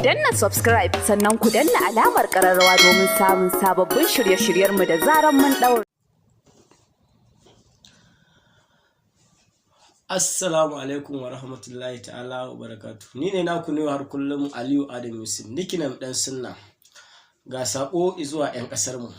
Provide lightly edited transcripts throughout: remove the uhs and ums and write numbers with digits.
Ku danna subscribe sannan ku danna alamar kararrawa domin samun sababbin shirye-shiryenmu da zaran mun daura. Assalamu alaikum wa rahmatullahi ta'ala wa barakatu. Ni ne naku ne har kullum Aliyu Adam Yusuf, nickname ɗan Sunna. Ga saƙo zuwa 'yan ƙasarmu.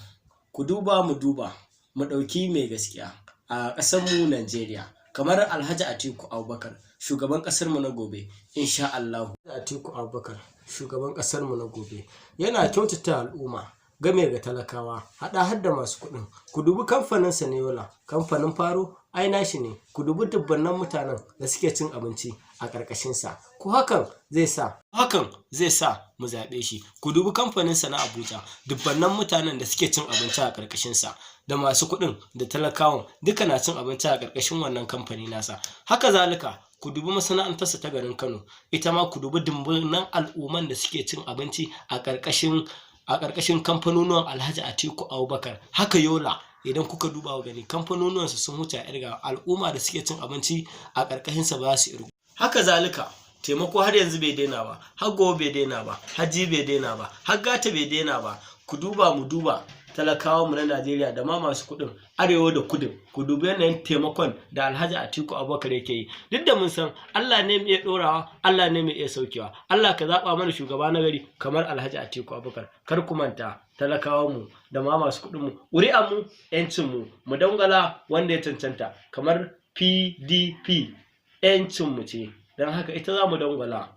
Ku duba mu duba, mu ɗauki mai gaskiya a ƙasarmu Najeriya. Kamar Alhaji Atiku Abubakar, shugaban ƙasarmu na gobe, insha Allahu. Atiku Abubakar, shugaban ƙasarmu na gobe, yana kyautata al'umma game ga talakawa, haɗa har da masu kuɗin. Ku dubi kamfanin Saneola, kamfanin Faro, ai nashi ne. Ku dubi dubbannan mutanen da suke cin abinci a ƙarƙashinsa. Ko hakan zai sa mu zaɓe shi. Ku dubi kamfaninsa na Abuja, dubbannan mutanen da suke cin abinci a ƙarƙashinsa, da masu kuɗin da talakawan duka na cin abinci a ƙarƙashin wannan kamfani nasa. Haka zalika, ku dubi masana'antarsa ta garin Kano, ita ma ku dubi dubbannan al'umman da suke cin abinci a ƙarƙashin kamfanonuwan Alhaji Atiku Abubakar. Haka Yola, idan kuka duba ku gani, kamfanonuwansa sun wuce a irga, al'umma da suke cin abinci a ƙarƙashinsa ba za su irgu. Haka zalika, taimako har yanzu bai daina ba, har gobe bai daina ba, har jibi bai daina ba, har gata bai daina ba. Ku duba mu duba, talakawan mu na Najeriya da ma masu kuɗin arewa da kudu, ku dubi yanayin taimakon da Alhaji Atiku Abubakar yake yi. Duk da mun san Allah ne mai iya ɗorawa, Allah ne mai iya saukewa. Allah ka zaɓa mana shugaba na gari kamar Alhaji Atiku Abubakar. Kar ku manta, talakawan mu da ma masu kuɗin mu, ƙuri'an mu ƴancin mu, mu dangwala wanda ya cancanta kamar PDP, ƴancin mu ce, don haka ita za mu dangwala.